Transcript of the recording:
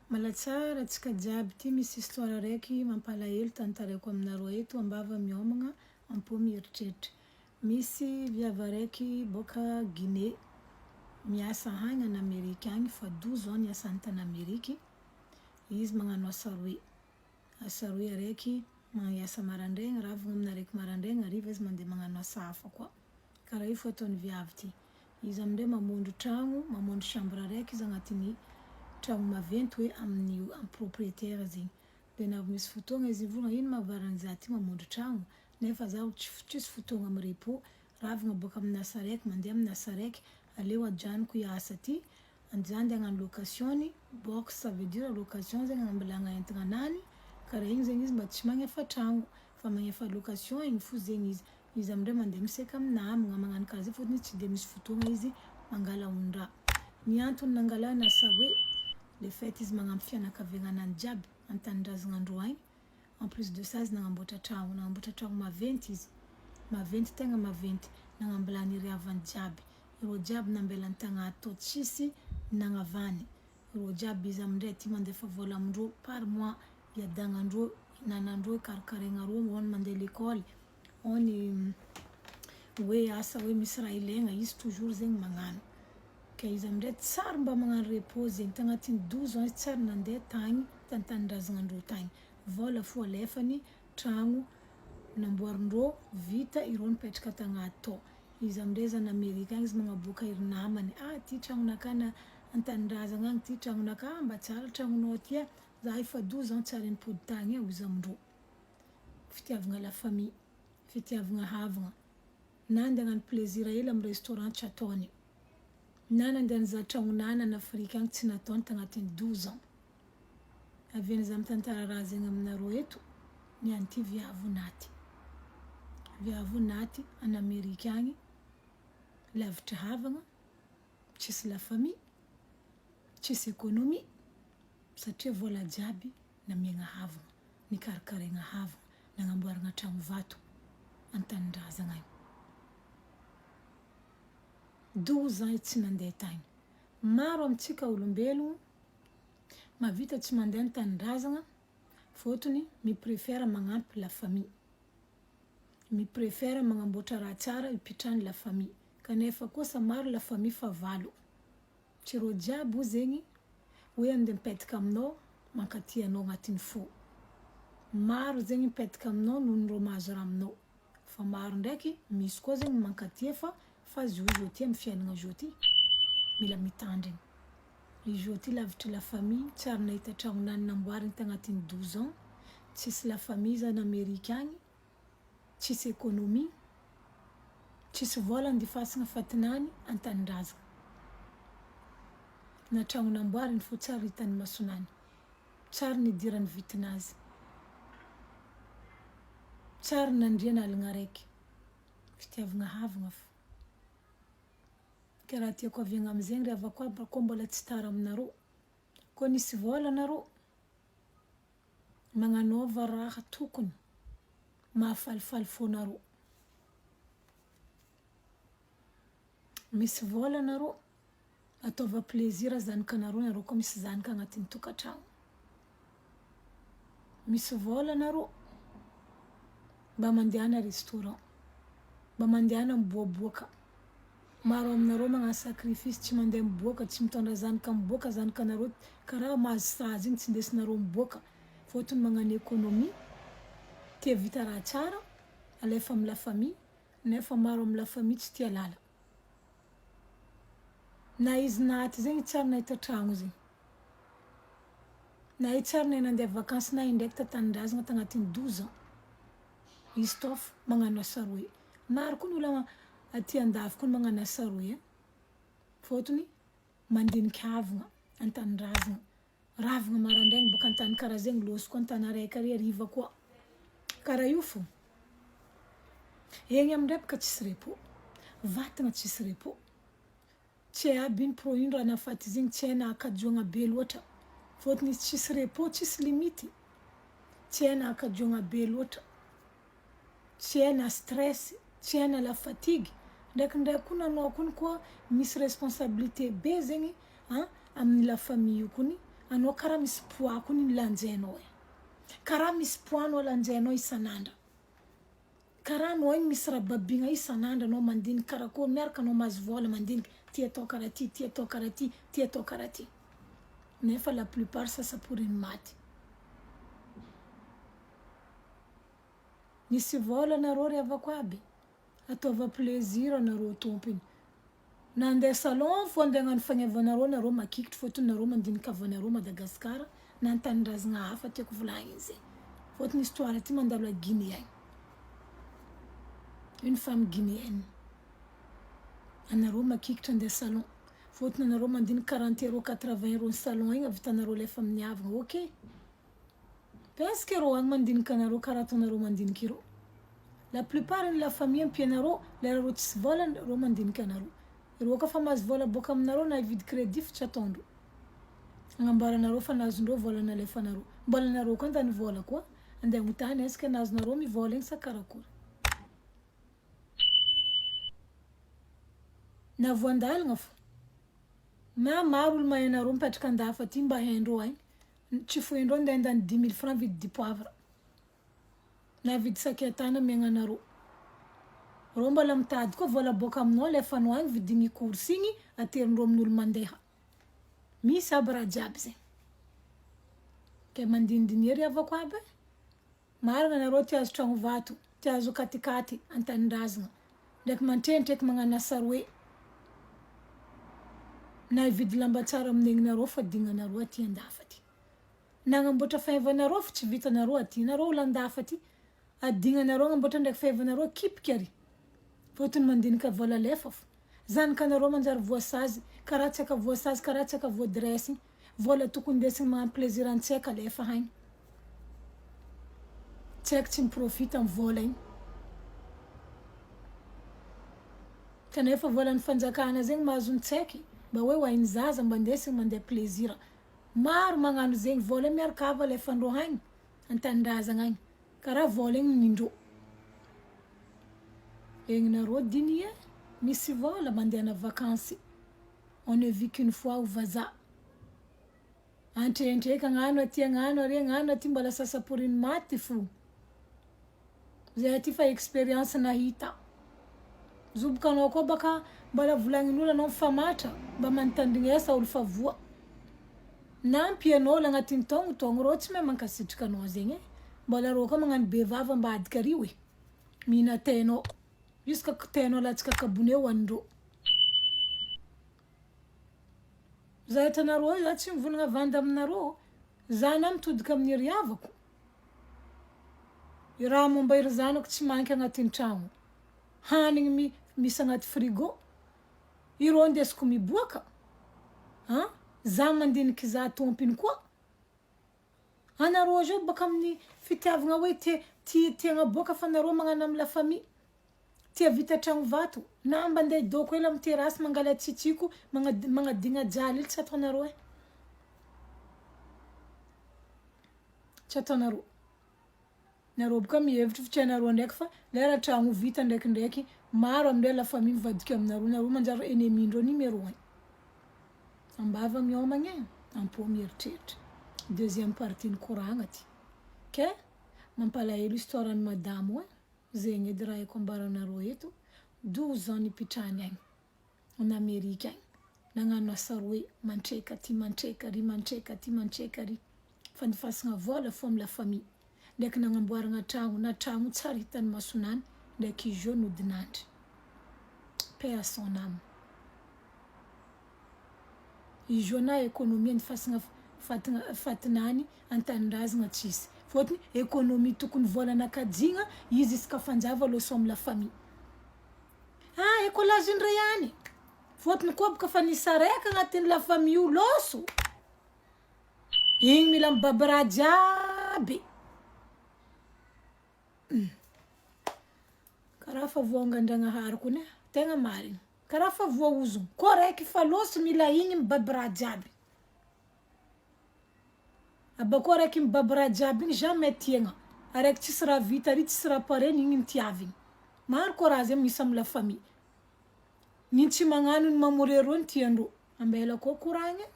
Malatsara antsika jiaby ty misy histoire araiky mampalahelo tantaraiko aminareo eto ambava miomagna ampo mieritreritra misy viavy araiky boka Guinée miasa hagny en Amerique agny fa 12 ans niasany tany Amerique izy magnano asa roe asa roe araiky miasa marandraigny ravagna amina araiky marandraigny hariva izy mandeha magnano asa hafa koa karaha io fo ataony viavy ty. Izy amindray mamondro tragno, mamondro chambre araiky izy agnatin'ny tragno maventy hoe amin'ny amin'ny propriétaire zegny. De navy misy fotoagna izy nivolagna ino mahavarany za ty mamondro tragno nefa zaho tsisy fotoagna mi-repos, ravagna boaka amin'ny asa araiky mandeha amin'ny asa araiky, aleo ajanoko i asa ty, za andeha hagnano location-ny, box ça veut dire location zegny agnambilagna entagna anany, karaha igny zegny izy mba tsy magnefa tragno fa magnefa location igny fo zegny izy. Izy amindray mandeha miseka amin'ny namagna, magnano karaha zay fôtony izy tsy de misy fotoagna izy mangala ondraha. Ny antony nangalana asa hoe le fait izy magnampy fianakaviagnanany jiaby an-tanindrazanandreo agny, en plus de ça izy nagnamboatra tragno, nagnamboatra tragno maventy izy, maventy tegna maventy, nagnambilany iry havany jiaby, ireo jiaby nambelany tagnaty tao tsisy nagnavany, ireo jiaby izy amindray ty mandefa vola amindreo par mois, iadagnandreo, ihinanandreo, ikarakarainareo, ao ny mandeha l'école, ao ny hoe asa hoe misy raha ilaigna izy toujours zegny magnano. Ka izy amindray tsary mba magnano repos zegny, tagnatin'ny 12 ans izy tsary nandeha tagny tan-tanindrazanandreo tagny. Vola fo alefany, tragno namboarindreo vita ireo nipetraka tagnaty tao. Izy amindray zany Amerika agny izy magnaboaka iry namany, ah ty tragnonakahy na an-tanindrazana agny ty tragnonakahy, ah mba tsara tragnonao aty e, za efa 12 ans tsary nipody tagny e, hoy izy amindreo. Fitiavagna la famille, fitiavagna havagna, na andeha hagnano plaisir hely amin'ny restaurant tsy ataony, na nandeha nizaha tragnonany en Afrika agny tsy nataony tagnatin'ny 12 ans. Avy za mitantara raha zegny aminareo eto, ny an'ity viavy naty. Viavy naty en Amerika agny, lavitra havagna, tsisy la famille, tsisy économie, satria vola jiaby namiagna havagna, nikarakaraigna havagna, nagnamboarana tragno vato an-tanindrazana agny. 12 ans izy tsy nandeha tagny. Maro amintsika olombelogno mahavita tsy mandeha an-tanindrazana fôtony mi-préfère magnampy la famille, mi-préfère magnamboatra raha tsara hipitrahany la famille, kanefa kosa maro la famille fahavalo. Tsy rô jiaby io zegny hoe andeha mipetaka aminao mankatia anao agnatin'ny fo. Maro zegny mipetaka aminao noho ny rô mahazo raha aminao, fa maro ndraiky misy koa zegny mankatia fa zio zao ty amin'ny fiainana zao ty mila mitandrigny. Izy io ty lavitry la famille, tsy ary nahita tragnonany namboariny tagnatin'ny 12 ans, tsisy la famille zany Amerika agny, tsisy économie, tsisy vola andifasagna fatinany an-tanindrazana. Na tragno namboariny fô tsy ary hitan'ny masonany, tsy ary nidiran'ny vitinazy, tsy ary nandriana aligna araiky. Fitiavagna havagna fô. Ka raha tiako aviagna amizegny ry havako aby koa mbola tsy tara aminareo, koa nisy vola anareo, magnanaova raha tokony mahafalifaly fônareo. Misy vola anareo, ataova plaisir zanakanareo nareo koa misy zanaka agnatin'ny tokantragno. Misy vola anareo, mba mandehana restaurant, mba mandehana miboaboaka. Maro aminareo magnano sacrifice tsy mandeha miboaka, tsy mitondra zanaka miboaka, zanakanareo karaha mahazo sazy igny tsy indesinareo miboaka fôtony magnano économie, tia vita raha tsara, alefa amy la famille, nefa maro amy la famille tsy tia lala. Na izy naty zegny tsy ary nahita tragno zegny. Na izy tsy ary nahay nandeha vakansy na indraiky tan-tanindrazana tagnatin'ny 12 ans. Izy tô fo magnano asa roe. Maro koa ny olo aty andafy koa magnano asa roe e. Fôtony mandiniky havagna an-tanindrazana. Ravagna marandraigny bôka an-tany karaha zegny lôso koa an-tany araiky ary hariva koa. Karaha io fô. Egny amindray bôka tsisy repos. Vatagna tsisy repos. Tsy hay aby ino pro ino raha nahafaty izy igny, tsy hay na akajoagna be loatra. Fôtony izy tsisy repos, tsisy limite. Tsy hay na akajoagna be loatra. Tsy hay na stress, tsy hay na la fatigue. Ndraikindraiky koa nanao kony koa misy responsabilité be zegny an amin'ny la famille io kony. Anao karaha misy poids koa ny lanjainao e. Karaha misy poids anao lanjainao isan'andra. Karaha anao igny misy raha babigna isan'andra anao mandinika karakory miaraka anao mahazo vôla mandinika ty atao karaha ty, ty atao karaha ty, ty atao karaha ty. Nefa la plupart sasaporin'ny maty. Misy vôla nareo ry havako aby, ataova plaisir nareo tompony. Nandeha salon fô andeha hagnano fagnevanareo nareo makikitry fôtony nareo mandinika havanareo Madagascar na antanindrazagna hafa tiako volagniny zegny fôtony histoire ty mandalo à Guinée agny une femme guinéenne anareo makikitry andeha salon fôtony anareo mandinika 40 euros 80 euros ny salon igny avitanareo alefa amin'ny havagna ok Presque rô agny mandinika anareo karaha ataonareo mandinika ireo. La plupart ny la famille ampianareo lera reo tsisy vola reo mandinika anareo. Ireo koa fa mahazo vola boaka aminareo na hividy credit fa tsy ataondreo. Agnamboaranareo fa nahazondreo vola nalefanareo. Mbola nareo koa andany vola koa andeha agnotany est ce que nahazonareo my vola igny sa karakory. Na voandalagna fo. Na maro olo mahay anareo mipetraka andafy aty mba haindreo agny. Tsy foindreo ndeha handany 10,000 francs vidy dipoavre na vidy sakay tany amiagna anareo. Reo mbola mitady koa vola boaka aminao alefanao agny vidigny course igny aterindreo amin'olo mandeha. Misy aby raha jiaby zegny. Ke mandinidiniha ry havako aby e. Marina nareo tia azo tragno vato, tia azo katikaty antanindrazagna. Ndraiky mantrentreky magnano asa roe. Na hividy lamba tsara amin'egninareo fa dignanareo aty andafy aty. Nagnamboatra fahevanareo fa tsy vitanareo aty. Nareo olo andafy aty, adignanareo agnamboatra ndraiky fahevanareo kipiky ary. Fôtony mandinika vola alefa fo. Zanakanareo manjary voasazy, karaha tsy aka voasazy, karaha tsy aka voadresy. Vola tokony ndesigny magnano plaisir antseka alefa hagny. Tsy haiko tsy mi-profite am vola igny. Kanefa volan'ny fanjakana zegny mahazo ny tsaiky mba hoe ho hain'ny zaza mba ndesigny mandeha plaisir. Maro magnano zegny, vola miaraka hava alefandreo hagny antanindrazagna agny. Karaha vola igny nindreo. Egny nareo dinie, misy vola mandehana vakansy. On ne vit qu'une fois ho vazaha. Antrendreka agnano aty agnano ary agnano aty mbola sasaporin'ny maty fo. Zay aty fa experience nahita. Zoboka anao koa baka mbola volagnin'olo anao mifamatra mba mantandrignesa olo fa voa. Nampy anao olo agnatin'ny taogno taogno reo tsy mahay mankasitraka anao zegny e. Mbola reo koa magnano be vava ambadika ary oe. Mihina tainao. Jusqu'à kitainao latsaka kabone ho an'ireo. Za hitanareo za tsy mivolagna vandy aminareo, za na mitodika amin'ny ry havako, raha momba iry zanako tsy manky agnatin'ny tragno, hanigny mi misy agnaty frigo, ireo andesiko miboaka, an, za mandiniky za tompiny koa, anareo zao baka amin'ny fitiavagna hoe te tia te hagnaboaka fa nareo magnano amy la famille. Tia vita tragno vato na mba ndeha hidôko hely amy terrasse mangala tsitsiko magnadigna jaly hely tsy ataonareo e! Tsy ataonareo. Nareo boka mihevitry fa tsy hainareo ndraiky fa lera tragno vita ndraikindraiky maro amindreo la famille mivadika aminareo nareo manjary ennemi ndreo numéro un. Ambava miomagna e, ampo mieritreritra. Deuxième partie ny koragna ty. Ke mampalahelo histoire ny madamo e. Zegny edy raha haiko ambaranareo eto, 12 ans nipitrahany agny, en Amerika agny, nagnano asa roe, mantreka aty mantreka ary, mantreka aty mantreka ary, fandifasagna vôla fô amy la famille, ndraiky nagnamboaragna tragno, na tragno tsary hitan'ny masonany, ndraiky izy io nodinandry. Paix à son âme. Izy io na économie andifasagna fatina fatinany antanindrazagna tsisy. Fôtony économie tokony vôlana kajiagna izy isaka fanjava loso amy la famille. Ah écolage ndray ihany. Fôtony koa boka fa nisy araiky agnatin'ny la famille io loso. Igny mila mibaby raha jiaby. Karaha fa voangan-dragnahary kony e, tegna marigny. Karaha fa voaozogno. Koa raiky fa loso mila igny mibaby raha jiaby. Abakeo araiky mibaby raha jiaby igny jamais tiagna. Araiky tsisy raha vita ary tsisy raha pare igny no tiavigny. Maro koa raha zegny misy amy la famille. Ny tsy magnano ny mamory arô no tiandreo. Ambela koa koragna e.